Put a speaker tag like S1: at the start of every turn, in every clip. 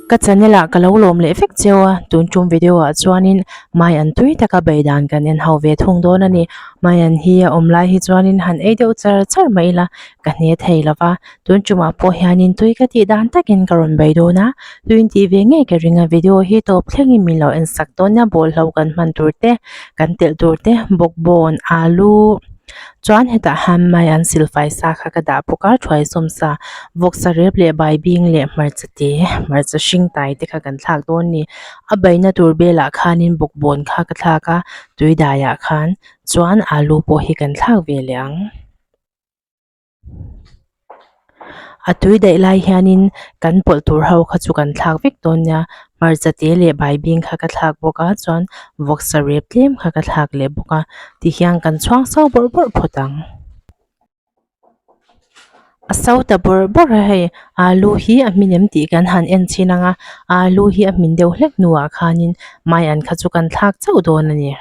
S1: Ka channel ah ka lo lawm leh vek cheu a, tun tum video ah chuanin mai an tui taka bei dan kan en ho ve thung dawn a ni. Mai an hi a awm lai hi chuanin han ei deuh char char mai ila ka hne thei lo va, tun tumah pawh hianin tui ka tih dan takin ka rawn bei dawn a, tuin tih ve ngei ka ring a, video hi tawp thlengin min lo en sak dawn nia, bawlhlo kan hman tur te, kan telh tur te, bawkbawn, alu. Chuan hetah hian mai an silfai sa kha ka dah bawk a thuai sawm sa vawksa rep leh baibing leh hmarcha te hmarcha hring tai te kha kan thlak dawn a ni a beihna tur belah khanin bawkbawn kha ka thlak a tui daiah khan chuan alu pawh hi kan thlak ve leh ang. A tui daih lai hianin kan pawlh tur ho kha chu kan thlak vek dawn nia hmarcha te leh baibing kha ka thlak bawk a chuan vawksa rep tlem kha ka thlak leh bawk a tihian kan chhuang so bawrh bawrh phawt ang. A so ta bawrh bawrh a hei alu hi a hmin em tih kan han en chhin ang a alu hi a hmin deuh hlek hnuah khanin mai an kha chu kan thlak chauh dawn a ni.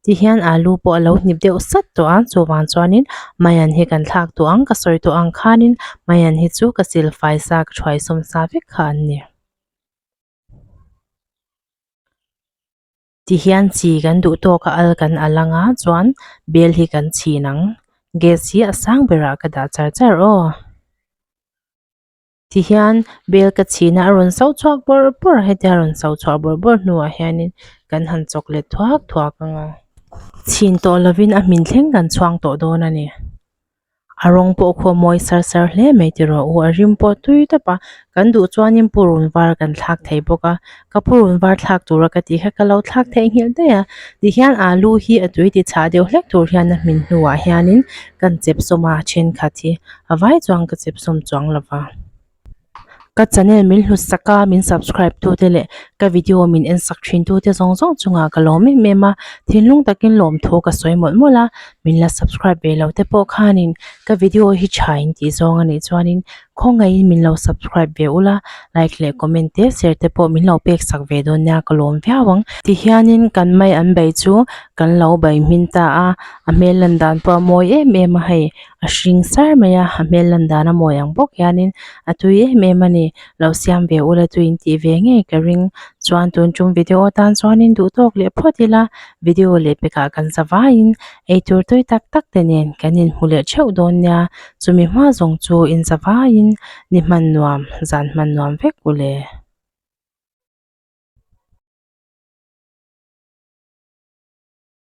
S1: Tihian alu pawh a lo hnip deuh sat tawh a chuvang chuanin maian hi kan thlak tawh ang ka sawi tawh ang khanin maian hi chu ka silfai sa ka thuai sawm sa vek kha an ni. Tihian chi kan duh tawk a al kan al anga chuan bel hi kan chhin ang gas hi a sang berah ka dah char char aw. Tihian bel ka chhina a rawn so chhuak bawrh bawrh a hetia a rawn so chhuah bawrh bawrh hnuah hianin kan han chawk let thuak thuak ang a chhin tawh lovin a hmin thleng kan chhuang tawh dawn a ni a rawng pawh khu a mawi sar sar hle mai ti rawh u a rim pawh tui tawp a kan duh chuanin purun var kan thlak thei bawk a ka purun var thlak tura ka tih kha ka lo thlak theihnghilh daih a tihian alu hi a tui ti chhah deuh hlek tur hian a hmin hnuah hianin kan chep sawm a thenkhat hi. A vai chuan ka chep sawm chuang lo va. Ka channel min hlut sak a, min subscribe tu te leh ka video min en sak thin tu te zawng zawng chungah ka lawm em em a. Thinlung takin lawmthu ka sawi mawlh mawlh a, min la subscribe ve lo te pawh khanin ka video hi tha in tih zawng a nih chuanin khawngaihin min lo subscribe ve ula, like leh comment te share te pawh min lo pek sak ve dawn nia ka lawm viau ang. Tihianin kan mai an bei chu kan lo bei hmin ta a, a hmel lan dan pawh a mawi em em a hei. A hring sar mai a, a hmel lan dan a mawi ang bawk hianin a tui em em a ni. Lo siam ve ula tui in tih ve ngei ka ring. Chuan tun tum video atan chuanin duh tawk leh phawt ila, video leh pekah kan za vaiin eitur tui tak tak te nen kan inhmu leh theuh dawn nia. Chumi hma zawng chu in za vaiin ni hman nuam, zan hman nuam vek ule.